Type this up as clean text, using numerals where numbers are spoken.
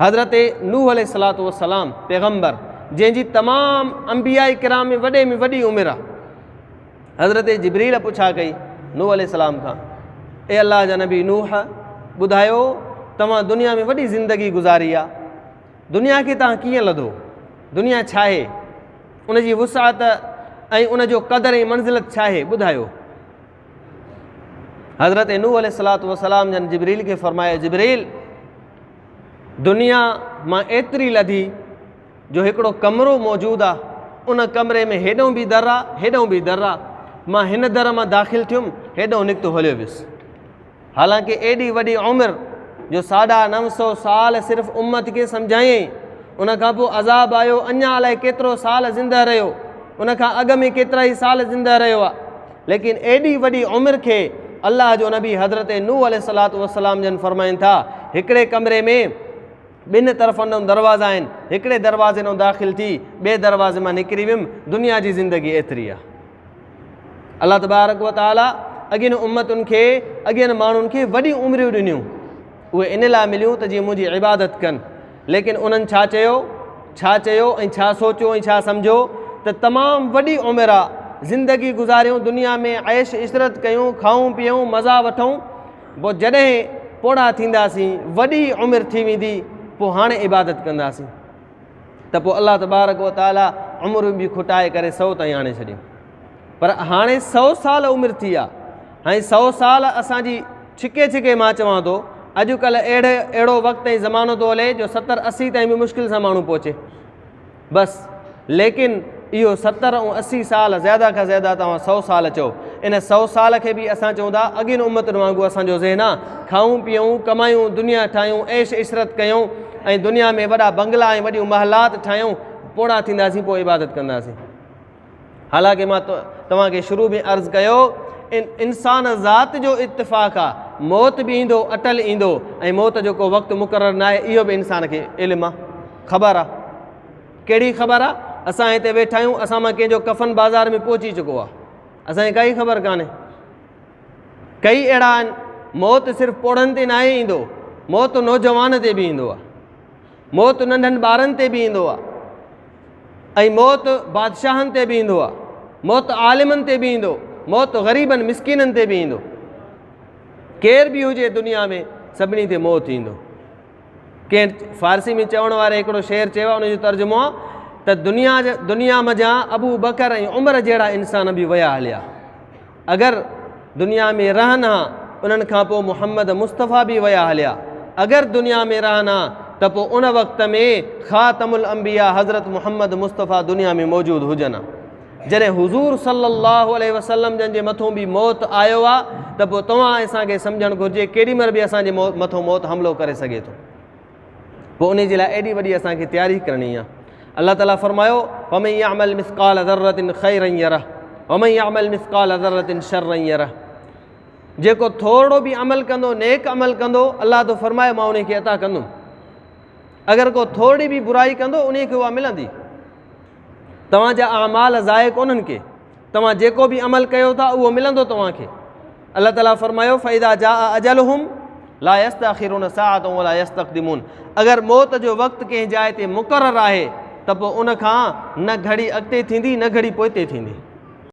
حضرت نوح عليه الصلوة والسلام پيغمبر جنهن جي تمام انبياء ڪرام ۾ وڏي ۾ وڏي عمر آ. حضرت جبريل پڇا ڪئي نوح عليه السلام کان، اي الله جا نبي نوح، ٻڌايو توهان دنيا ۾ وڏي زندگي گذاري آ، دنيا کي توهان ڪيئن لڌو، دنيا ڇا آهي، ان جي وسعت ۽ ان جو قدر ۽ منزلت ڇا آهي، ٻڌايو. حضرت نوح عليه الصلوة والسلام جن جبريل کي فرمايو، جبريل دنيا مان ايتري لڌي جو هڪڙو ڪمرو موجود آ، ان ڪمري ۾ هيڏئون به در آ، هيڏئون به در آ، مان هن در مان داخل ٿيم، هيڏئون نڪتو هليو ويس. حالانڪه ايڏي وڏي عمر جو 950 سال صرف امت کي سمجهايائين، ان کان پوء عذاب آيو، اڃا الائي ڪيترو سال زنده رهيو، ان کان اڳ ۾ ڪيترا ئي سال زنده رهيو آ، ليڪن ايڏي وڏي عمر کي الله جو نبي حضرت نوح عليه الصلوة والسلام جن فرمائن ٿا، هڪڙي ڪمري ۾ ٻن طرفن ڏانهن دروازا آهن، هڪڙي دروازي ڏانهن داخل ٿي ٻئي دروازي مان نڪري ويم، دنيا جي زندگي ايتري آ. الله تبارڪ و تعالي اڳين امتن کي، اڳين ماڻهن کي وڏيون عمريون ڏنيون، اهي ان لاء مليون ته جيئن منهنجي عبادت ڪن، ليڪن انهن ڇا چيو، ڇا چيو ۽ ڇا سوچيو ۽ ڇا سمجهيو ته تمام وڏي عمر آ، زندگي گذاريون، دنيا ۾ عيش عشرت ڪيون، کائون پيئون، مزا وٺون، پوء جڏهن پوڙها ٿينداسين، وڏي عمر ٿي ويندي، پوء هاڻي عبادت ڪنداسين، ته پوء الله تبارڪ و تعالي عمرون به کٽائي ڪري 100 تائين آڻي ڇڏيون. پر هاڻي 100 سال عمر ٿي آ، هاڻي 100 سال اسان جي ڇڪي ڇڪي مان چوان ٿو اڄڪلهه اهڙو وقت ۽ زمانو ٿو هلي جو 70 80 تائين به مشڪل سان ماڻهو پهچي بس، ليڪن اهو 70 ۽ 80 سال زياده کان زياده توهان 100 سال چئو، ان 100 سال کي به اسان چئون ٿا اڳين امتن وانگر اسان جو ذهن آ کائون پيئون ڪمايون دنيا ٺاهيون عيش عشرت ڪيون ۽ دنيا ۾ وڏا بنگلا ۽ وڏيون محلات ٺاهيون، پوڙها ٿينداسين پوء عبادت ڪنداسين. حالانڪه مان توهان کي شروع ۾ عرض ڪيو انسان ذات جو اتفاق آ، موت به ايندو، اٽل ايندو، ۽ موت جو ڪو وقت مقرر ناهي، اهو به انسان کي علم آ، خبر آ. ڪهڙي خبر آ؟ اسان هتي ويٺا آهيون، اسان مان ڪنهن جو ڪفن بازار ۾ پهچي چڪو آ، اسان کي ڪائي خبر ڪانهي. ڪئي اهڙا آهن، موت صرف پوڙهن تي ناهي ايندو، موت نوجوان تي به ايندو آ، موت ننڍن ٻارن تي به ايندو آ، ۽ موت بادشاهن تي به ايندو آ، موت عالمن تي به ايندو، موت غريبن مسڪينن تي به ايندو. ڪير به هجي دنيا ۾ سڀني تي موت ايندو. ڪنهن فارسي ۾ چوڻ واري هڪڙو شعر چيو آ، ان جو ترجمو آ ته دنيا منجهان ابو بڪر ۽ عمر جهڙا انسان به ويا هليا، اگر دنيا ۾ رهن ها انهن کان پوء محمد مصطفيٰ به ويا هليا، اگر دنيا ۾ رهن ها ته پوء ان وقت ۾ خاتم الانبياء حضرت محمد مصطفيٰ دنيا ۾ موجود هجن ها. جڏهن حضور صلي الله عليه وسلم جن جي مٿون به موت آيو آ ته پوء توهان اسان کي سمجهڻ گهرجي ڪيڏي مهل به اسان جي مٿون موت حملو ڪري سگهي ٿو. پوء انهي جي لاء ايڏي وڏي اسان کي تياري ڪرڻي آ. الله تعاليٰ فرمايو ومن يعمل مثقال ذرة خيرا يره ومن يعمل مثقال ذرة شرا يره، جيڪو ٿورڙو به عمل ڪندو، نيڪ عمل ڪندو، الله ٿو فرمائي مان انهي کي عطا ڪندم. اگر ڪو ٿورڙي به برائي ڪندو انهي کي اها ملندي. توهان جا اعمال ضايع ڪونهن ڪي، توهان جيڪو به عمل ڪيو ٿا اهو ملندو توهان کي. الله تعاليٰ فرمايو فاذا جاء اجلهم لا يستاخرون ساعة ولا يستقدمون، اگر موت جو وقت ڪنهن جاء تي مقرر آهي ته پوء ان کان نه گهڙي اڳتي ٿيندي نه گهڙي پوئتي ٿيندي.